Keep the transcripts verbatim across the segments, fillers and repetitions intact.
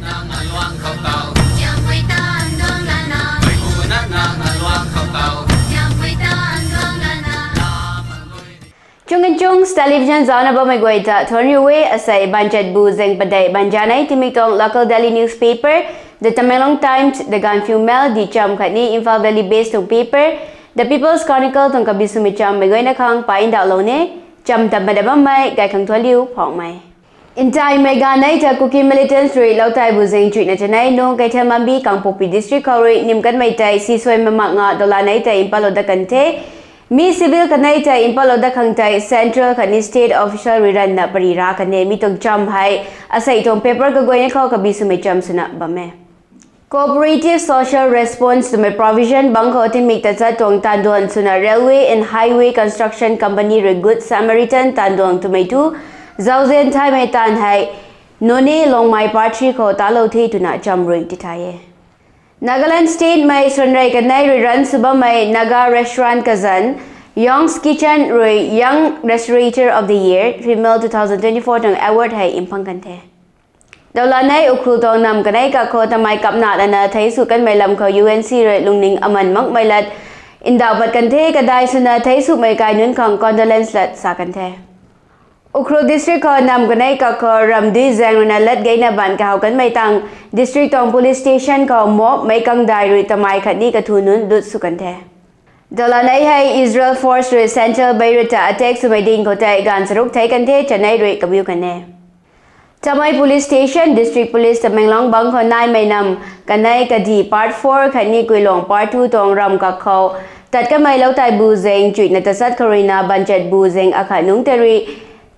Nang aluang khou tau, Siampui tan duang lana. Mei pu na nang aluang khou tau, Siampui tan duang lana. Chung Chung's television zana bammei guay ta thuanc riu e. Asei Banchatbu zeng padeih banjanei timik tuang local daily newspaper, The Tamenglong Times, The Gaanphiu Mail, The Cham khatni Imphal Valley based tuang paper, The People's Chronicle tuang kabi swmei cham mei guayna khang pay ndauhlou ne. Cham tam bada bammei gay khang thuanc riu phauhmei. Ntaimei ganei ta Kuki militants rui Loutaibu zeng chuihna chanei nung Keithelmanbi Kangpokpi district khou rui nim kanmei tei sisuai mamak nga dolanei tei mpatlou dat kan the. Mi civil kanei tei mpatlou dat khang tei central khatni state official rui ranna pari ra kan e. Mi tuang cham hei asei tuang paper kaguayna khou kabi swmei cham swna bam e. Cooperative social response twmei provision bang khou timik tachat tuang tanduan swna Railway and Highway Construction Company rui Good Samaritan tanduan twmei tu zauzian thaymei taanv hei Noney Longmei part three khou talou the twna cham rui tithay e. Nagaland state mei swanrei kanei rui run sw bammei Naga restaurant kazanc Young's Kitchen rui Young Restaurateur of the Year Female two thousand twenty-four tuang award hei mphang kan the. Dawlanei Ukhrul tuang nam kanei kak khou tamei kapna lana theic sw kanmei lam khou U N C rui lungning aman makmei lat ndauh pat kan the. Kadai swna theic swmei kai nunc khang condolence lat sa kan the. Ukhrul district khou nam kanei kak khou ramdui zaeng ruina lat geyna baan kahaw kanmei tang district tuang police station khou mob meic kangdai rui tamei khatni kathu nunc lut sw kan the. Dawlanei hei Israel force rui central Beirut ta attack swmei ding khou tei gaanv charuk theic kan the chanei rui kabiu kan e. Tamei police station, district police Tamenglong bang khou naimei nam kanei kadi part four khatni Kuilong part two tuang ram kak khou tat kanmei Loutaibu zeng chuihna tachat khou ruina Banchatbu zeng akhat nungc tei rui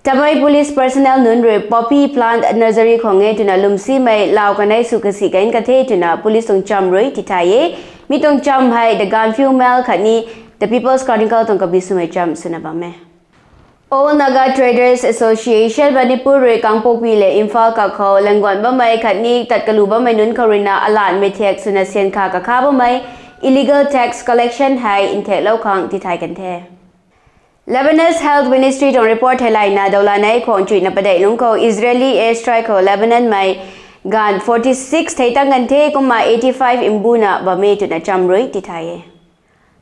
Tamei police personnel nunc rui poppy plant nursery khou nge twna lwmsimei lau kanei sw kasi kan ka the twna police tuang cham rui tithay e. Mi tuang cham hei The Gaanphiu Mail khatni The People's Chronicle tuang kabi swmei cham swna bam e. All Naga Traders Association Manipur rui Kangpokpi le Imphal kak khou langguan bammei khatni tat kalu bammei nunc khou ruina alanmei thiak swna syan kha kakha bammei illegal tax collection hei nthaklou khang tithay kan the. Lebanese Health Ministry tuang report theilayna dawlanei khwang chuihna padeih lungc khou Israeli airstrike khou Lebanon mei gaanv forty six thei tang kan the kumna eighty five mbuna bam e twna cham rui tithay e.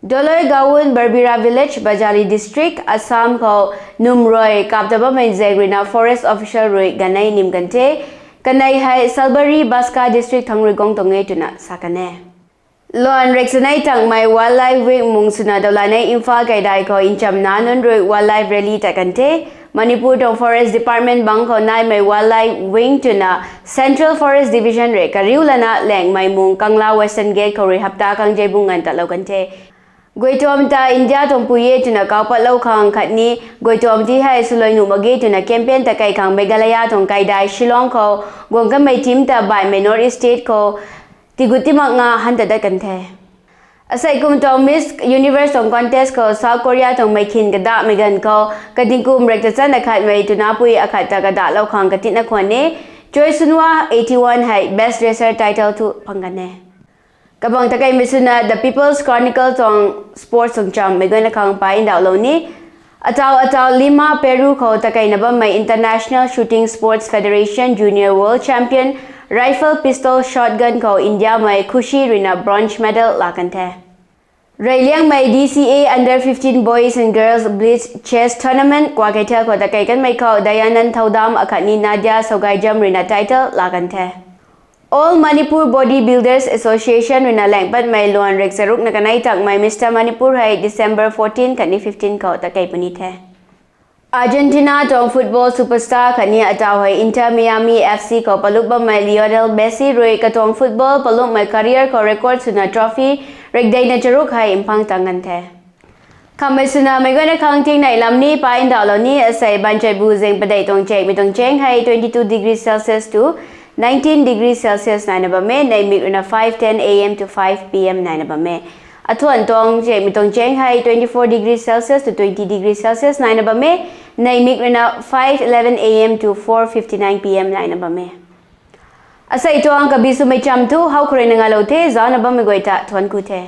Doloi Gaon Barbira Village, Bajali District, Assam khou numrui kapta bammei zaeng ruina forest official rui ganei nim kan the. Kanei hei Salbari Baska District thang rui guang tuang e twna sa kan e. Luan riksanei tangmei Wildlife Week mung swna dawlanei Imphal kaidai khou nchamna nunc rui wildlife rally tat kan the. Manipur tuang Forest Department bang khou naimei Wildlife Wing twna Central Forest Division rui kariu lana langmei mung Kangla Western Gate khou rui hapta kangjeibung nganv tatlou kan the. Guituam ta India tuang pui e twna kaupatlou khang khatni guituam ti hei swloi nuh mak ge twna campaign ta kai khang Meghalaya tuang kaidai Shillong khou guang kanmei team ta baihmei North East State khou tigut timak nga han ta dat kan the. Asei kum tuang Miss Universe tuang contest khou South Korea tuang meikhin kadahmei ganv khou kadingkum rek ta channa khatmei twna pui akhat ta kadahlou khang katina khwan e. Choi Sunwa eighty one hei best dresser title thu phang kan e. Kabang takeimei swna The People's Chronicle tuang sports tuang cham mei guayna khang pay ndauhlou ni. Atau atau Lima, Peru khou takeina bammei International Shooting Sports Federation Junior World Champion Rifle Pistol Shotgun khou Indiamei Khushi ruina bronze medal laa kan the. Reyliangmei D C A Under fifteen Boys and Girls Blitz Chess Tournament Kwakeithel khou takei kanmei khou Dayanand Thoudam akhatni Nadia Sougaijam ruina title laa kan the. All Manipur Body Builders Association ruina langpatmei luan rek charukna kanei takmei Mister Manipur hei December fourteen khatni fifteen khou takei puni the. Argentina tuang football superstar khatni atau hei Inter Miami F C khou palup bammei Lionel Messi rui katuang football palupmei career khou record swna trophy rekdeina charuk hei mphang tang kan the. Khamhmei swna meic guayna khang tingnei lam ni pay ndauhlou ni. Asei Banchatbu zeng padeih tuang chekmei tuang cheng hei twenty two degree Celsius to nineteen degree Celsius naina bam e. Neimik ruina five ten A M to five P M naina bam e. Athuan tuang chekmei tuang cheng hei twenty four degree Celsius to twenty degree Celsius naina bam e. Neimik ruina five eleven A M to four fifty nine P M naina bam e. Asei tuang kabi swmei cham thu howkhou ruina ngalou the. Zaucna bammei guay ta thuanc ku the.